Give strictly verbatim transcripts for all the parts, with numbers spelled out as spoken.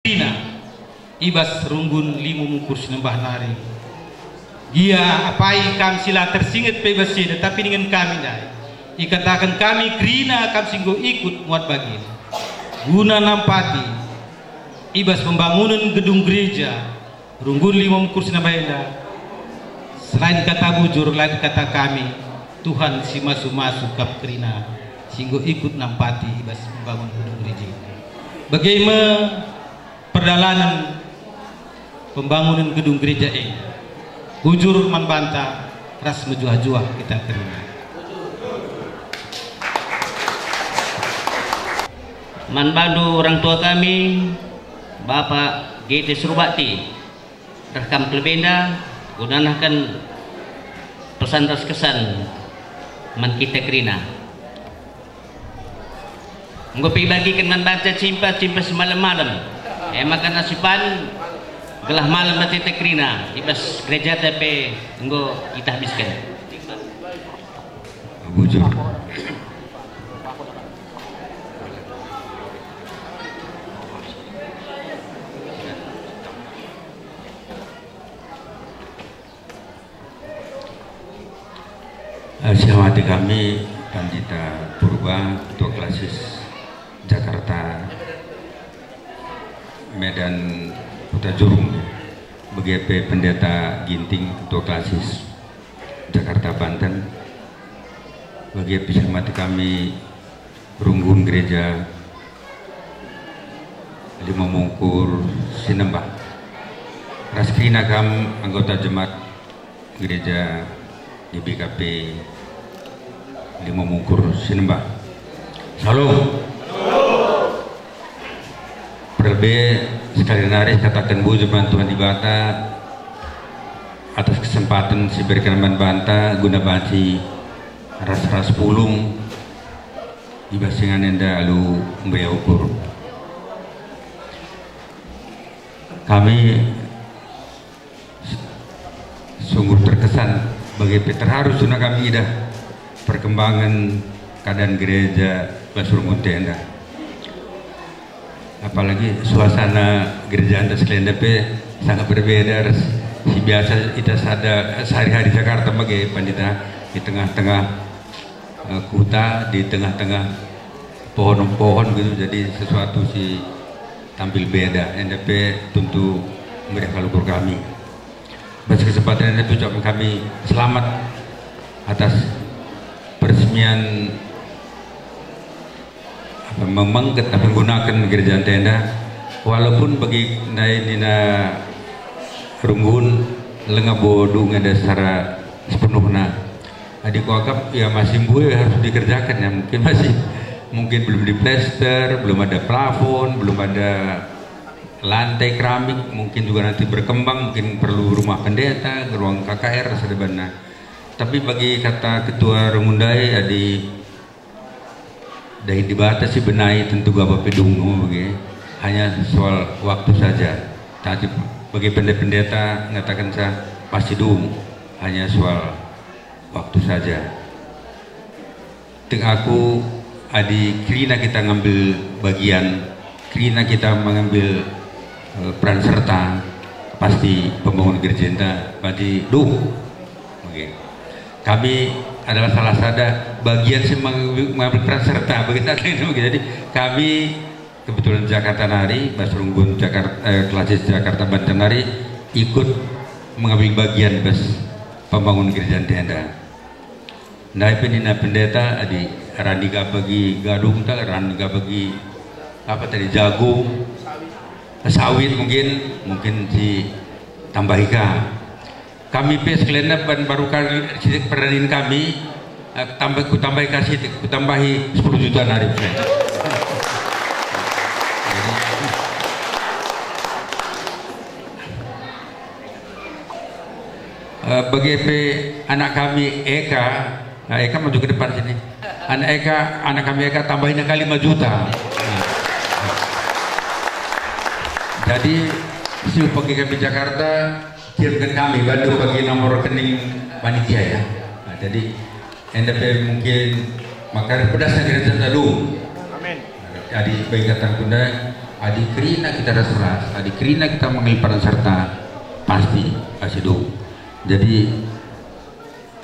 kerina i bas runggun lima mungkur si nembah nari. Gia apai kam si la tersinget pe bas enda, tapi ningen kami ndai. Ikataken kami kerina kam si enggo ikut muat bagin. Guna nampati i bas pembangunen gedung gereja, runggun lima mungkur si nembah enda, selain kata bujur, lain kata kami, Tuhan si masu-masu kap kerina, si enggo ikut nampati i bas pembangunen gedung gereja enda. Bage me perdalanen pembangunen gedung gereja enda. Bujur man banta ras mejuah-juah kita kerina. Man bandu orang tua kami, Bapak G T Surubakti, reh kam kelebenda, kunanaken pesan ras kesan man kita kerina. Enggo pe ibagiken man banta cimpa, cimpa si malem-malem. E maka nasipan gelah malem ate kerina, i bas gerejata pe enggo itahbisken. Bujur. Eh, si hormati kami, Pandita Purba, Ketua Klasis Jakarta, Medan, Kota Jurung, bage pe Pendeta Ginting, Ketua Klasis Jakarta, Banten, bage pe si hormati kami, runggun gereja lima mungkur si nembah. Ras kerina kam anggota jemaat gereja G B K P lima mungkur si nembah. Shalom. Perbe sekali nari kataken bujur man Tuhan Dibata atas kesempatan si berikan man banta guna banci ras-ras pulung i bas ingan enda alu meriah ukur. Kami sungguh terkesan, bage pe terharu suna kami idah perkembangan keadaan gereja bas runggun enda. Apalagi suasana gereja enda sekalenda pe sangat berbeda ras si biasa ita sada sehari-hari Jakarta bage, Pandita, di tengah-tengah eh, kuta, di tengah-tengah pohon-pohon gitu, jadi sesuatu si tampil beda. Enda pe tentu meriah kal ukur kami. Bas kesempatan enda pe ucapken kami selamat atas peresmian apa, memengket apa, menggunakan gereja enda. Walaupun bagi nai nina runggun langa bodu ngada secara sepenuhna. Adi kuakap, ya, masih mbue harus dikerjakan, ya, mungkin masih, mungkin belum diplester, belum ada plafon, belum ada lantai keramik, mungkin juga nanti berkembang, mungkin perlu rumah pendeta, ruang K K R, sedebanna. Tapi bagi kata Ketua Runggun ndai, adi dahin Dibata si benai tentu gaba pe dung, bagi hanya soal waktu saja. Tapi bagi pendeta-pendeta ngataken sa pasti dung, hanya soal waktu saja. Tek aku, adi kerina kita ngambil bagian, kerina kita mengambil eh, peran serta, pasti pembangunan gereja enda pasti dung. Oke. Kami adalah salah sada bagian si mengambil, mengambil peran serta bagi saat ini. Jadi kami kebetulan Jakarta nari, bas runggun Jakarta, eh, Klasis Jakarta Banten nari ikut mengambil bagian bas pembangunan gereja enda. Ndai pe nina pendeta, adi rani ka bagi gadung ta, rani ka bagi apa tadi, jagung, sawit mungkin, mungkin si tambahi ka. Kami pe sekalenda ban baru kali sitik peranin kami, eh, tambah, kutambahi ka sitik, kutambahi sepuluh juta nari pe. Eh, bage pe anak kami Eka, nah, Eka maju ke depan sini. Anak Eka, anak kami Eka tambahin kali lima juta. Jadi, si upah kami Jakarta, kirimkan kami bantu bagi nomor rekening panitia, ya. Nah, jadi, enda pe mungkin maka pedas negeri terdahulu. Amin. Jadi, baik kata Bunda, Adi kerina kita ras-ras, adi kerina kita mengeliparan serta, pasti asidung. Jadi,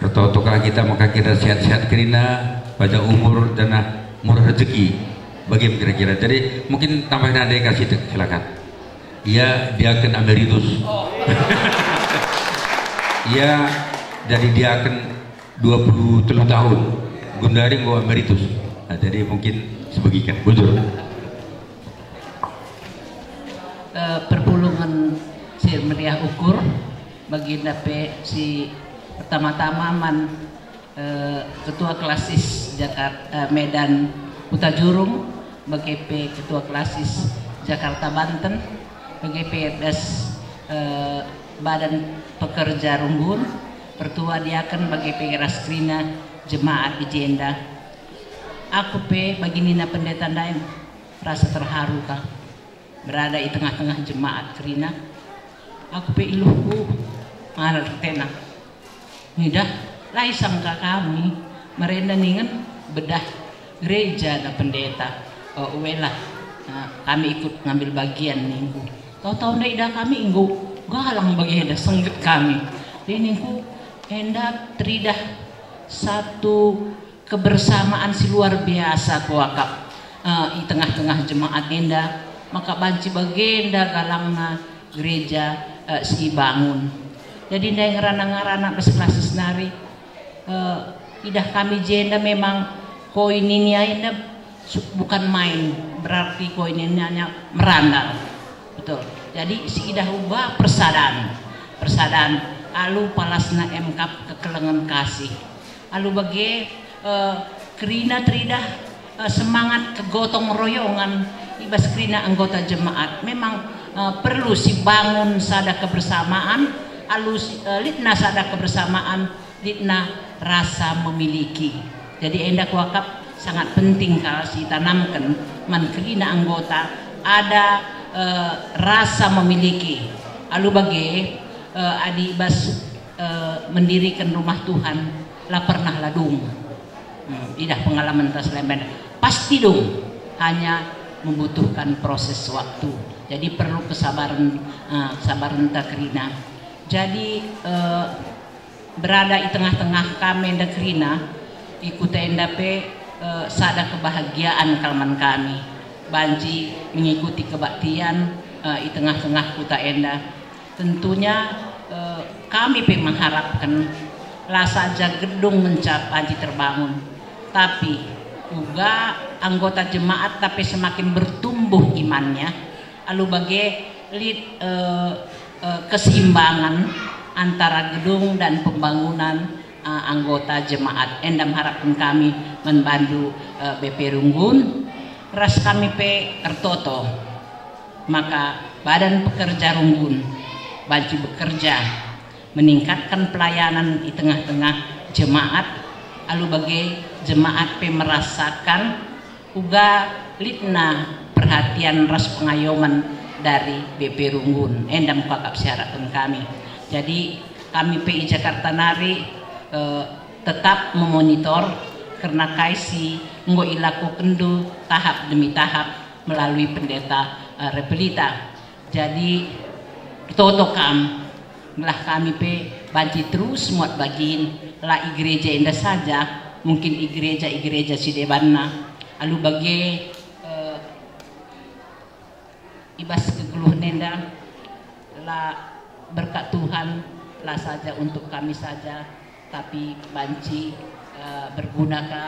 ertotoka kita maka kita sehat-sehat kerina, panjang umur, dan murah rezeki. Bagi kira-kira. Jadi, mungkin tambahin ada yang kasih, silakan. Ya, diaken emeritus. Ya, jadi diaken dua puluh telu tahun. Gundari enggo emeritus. Nah, jadi mungkin sebagikan. Bujur. Eh, perpulungen si meriah ukur, baginda pe si pertama-tama man, eh, Ketua Klasis Jakarta, eh, Medan Kuta Jurung, bage pe Ketua Klasis Jakarta Banten, bage pe das, eh, Badan Pekerja Runggun, pertua diaken, bage pe ras kerina jemaat i jenda. Aku pe bagi nina pendeta ndai rasa terharu ka. Berada i tengah-tengah jemaat kerina. Aku pe iluhku maral ertena. Ngidah, la isangka kami merenda ningen bedah gereja na pendeta. Oh, uelah, nah, kami ikut ngambil bagian ningku. Tau-tau nda idah kami enggo galang bagenda sengget kami. Jadi ningku, enda teridah satu kebersamaan si luar biasa kuakap, eh, i tengah-tengah jemaat enda, maka banci bagenda galangna gereja, eh, si ibangun. Jadi ndai ngerana-ngerana bas klasis nari, eh, idah kami jenda memang koinonia enda su-, bukan main, berarti koinonianya merandal. Betul. Jadi si idah uga persadan, persadan alu palasna emkap kekelengen kasih. Alu bage, eh, kerina teridah, eh, semangat kegotong royongan i bas kerina anggota jemaat. Memang, eh, perlu si bangun sada kebersamaan, alu si, eh, litna sada kebersamaan, litna rasa memiliki. Jadi enda kuakap sangat penting kal si tanamken man kerina anggota ada, eh, rasa memiliki. Alu bage, eh, adi i bas eh, mendirikan rumah Tuhan, la pernah la dung. Hmm, idah pengalaman tas lemben. Pasti dung, hanya membutuhkan proses waktu. Jadi perlu kesabaran, eh, kesabaran ta kerina. Jadi, eh, berada i tengah-tengah kami enda kerina, i kuta enda pe, eh, sada kebahagiaan kal man kami. Banci mengikuti kebaktian, eh, i tengah-tengah kuta enda. Tentunya, eh, kami pe mengharapken la saja gedung ngenca banci terbangun, tapi uga anggota jemaat tapi semakin bertumbuh imannya, alu bage lit, eh, eh, keseimbangan antara gedung dan pembangunan, eh, anggota jemaat. Enda mengharapken kami man bandu, eh, B P Runggun, ras kami pe ertoto maka Badan Pekerja Runggun banci bekerja meningkatkan pelayanan i tengah-tengah jemaat, alu bage jemaat pe merasakan uga litna perhatian ras pengayomen dari B P Runggun. Enda me kuakap si harapken kami. Jadi, kami pe i Jakarta nari, eh, tetap memonitor kerna kai si enggo ilakokenndu tahap demi tahap melalui pendeta, eh, Repelita. Jadi, toto kam, gelah kami pe banci terus muat bagin, la i gereja enda saja, mungkin i gereja-i gereja si debanna. Alu bage, eh, i bas kegeluhen enda, la berkat Tuhan, la saja untuk kami saja, tapi banci, eh, berguna ka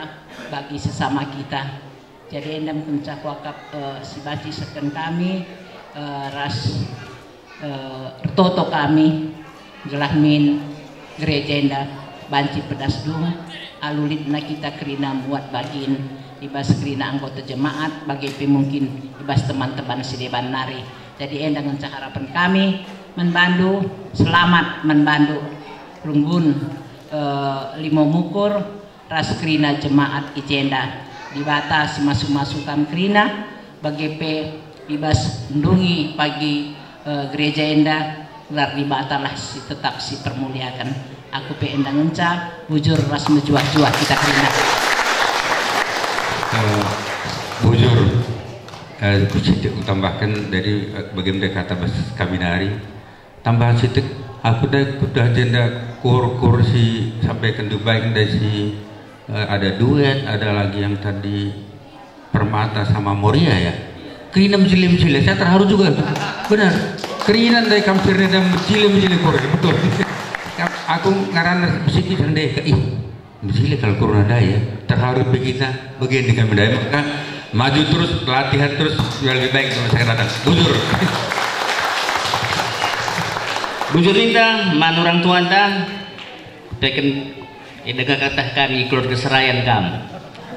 bagi sesama kita. Jadi enda me kenca kuakap, eh, si banci seken kami, eh, ras, eh, ertoto kami, gelah min gereja enda banci pedas dung, alu litna kita kerina muat bagin i bas kerina anggota jemaat, bage pe mungkin i bas teman-teman si deban nari. Jadi enda ngenca harapen kami man bandu, selamat man bandu Runggun, eh, Limo Mukur, ras kerina jemaat i jenda. Dibata si masu-masu kam kerina, bage pe i bas ndungi pagi, eh, gereja enda, gelar Dibatalah si tetap si permuliaken. Aku pe enda ngenca, bujur ras mejuah-juah kita kerina. Eh, bujur. Eh, ku sitik tambahken, jadi, eh, bagi kata bas kami nari. Tambah sitik, aku dai kudah jenda kur-kur si sampai kendubai ndai si, eh, ada duet, ada lagi yang tadi Permata sama Moria ya. Kerina mejile-mejile, saya terharu juga. Benar. Kerina ndai kam Firna dan mejile-mejile kur, betul. Aku ngarana sitik ndai ke, ih, mejile kalau kur ndai ya. Terharu pe kita, bagian dengan ndai. Maka maju terus, latihan terus, biar lebih baik untuk masa akan datang. Bujur. Bujur ninta, man orang tuanta, peken, eh, denga katah kami keluarga Serayan kam.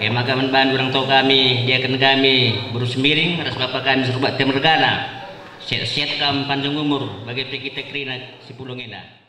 E maka man bandu orang tua kami, diaken kami, Guru Semiring, ras bapa kami Surbakti mergana. Sehat-sehat kam panjang umur, bage pe kita kerina si pulang enda.